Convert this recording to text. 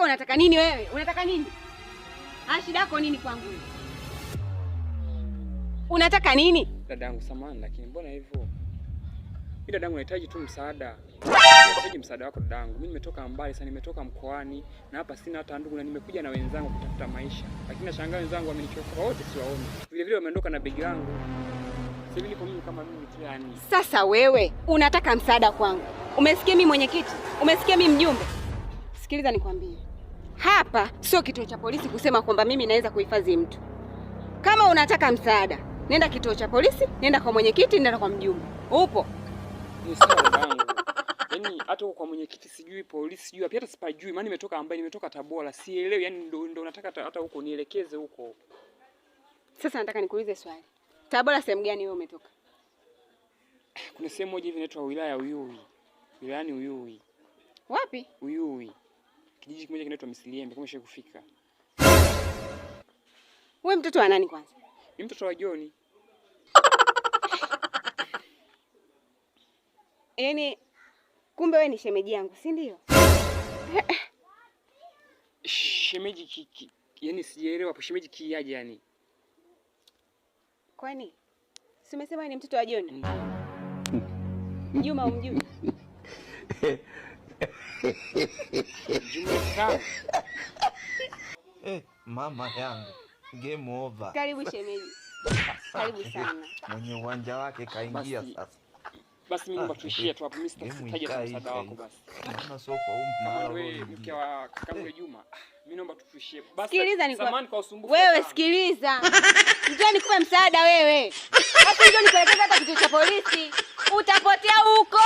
Kaka, unataka nini wewe? Unataka nini? Ah, shida yako nini kwangu wewe? Unataka nini? Dadangu, samahani lakini mbona hivyo? Mimi dadangu nahitaji tu msaada. Nahitaji msaada wako dadangu. Mimi nimetoka mbali sana, nimetoka mkoani na hapa sina hata ndugu na nimekuja na wenzangu kutafuta maisha. Lakini nashangaa wenzangu wamenichoka wote, siwaoni. Vile vile wameondoka na begi langu. Sasa hivi niko mimi kama mimi tu yani. Sasa wewe unataka msaada kwangu. Umesikia mimi mwenyekiti? Umesikia mimi mjumbe? Sikiliza nikwambie. Hapa sio kituo cha polisi kusema kwamba mimi naweza kuhifadhi mtu. Kama unataka msaada, nenda kituo cha polisi, nenda kwa mwenyekiti, nenda kwa mjumbe. Upo? Ni sawa dadangu. Yaani hata huko kwa mwenyekiti sijui, polisi sijui, hata sipajui, maana nimetoka ambaye nimetoka Tabora, sielewi. Yaani ndo nataka hata huko nielekeze huko. Sasa nataka nikuulize swali. Tabora sehemu gani wewe umetoka? Kuna sehemu moja hivi inaitwa wilaya ya Uyui. Wilayani Uyui. Wapi? Uyui. Kijiji kimoja kinaitwa Misiliembe, kama ushawahi kufika. Wewe mtoto wa nani kwanza? Ni mtoto wa Joni. Yaani kumbe wewe ni shemeji yangu, si ndio? Shemeji kiki. Yaani sijaelewa hapo shemeji kiaje yani. Kwani si umesema ni mtoto wa Joni? Juma umjui? Juma sana. Mama yangu, game over. Karibu shemeji. Karibu sana. Mwenye uwanja wake kaingia Basi. sasa. Basi mimi naomba tuishie tu hapo, mimi sitahitaji hata Game msaada wako ikae. basi. Naona sio kwa huu Kama mara wewe leo mke wa kaka Juma, mimi naomba tuishie. Basi Sikiliza ni samahani kwa usumbufu. Wewe dadangu. sikiliza. Njoo nikupe msaada wewe. Hapo njoo nikuelekeze hata kituo cha polisi. Utapotea huko.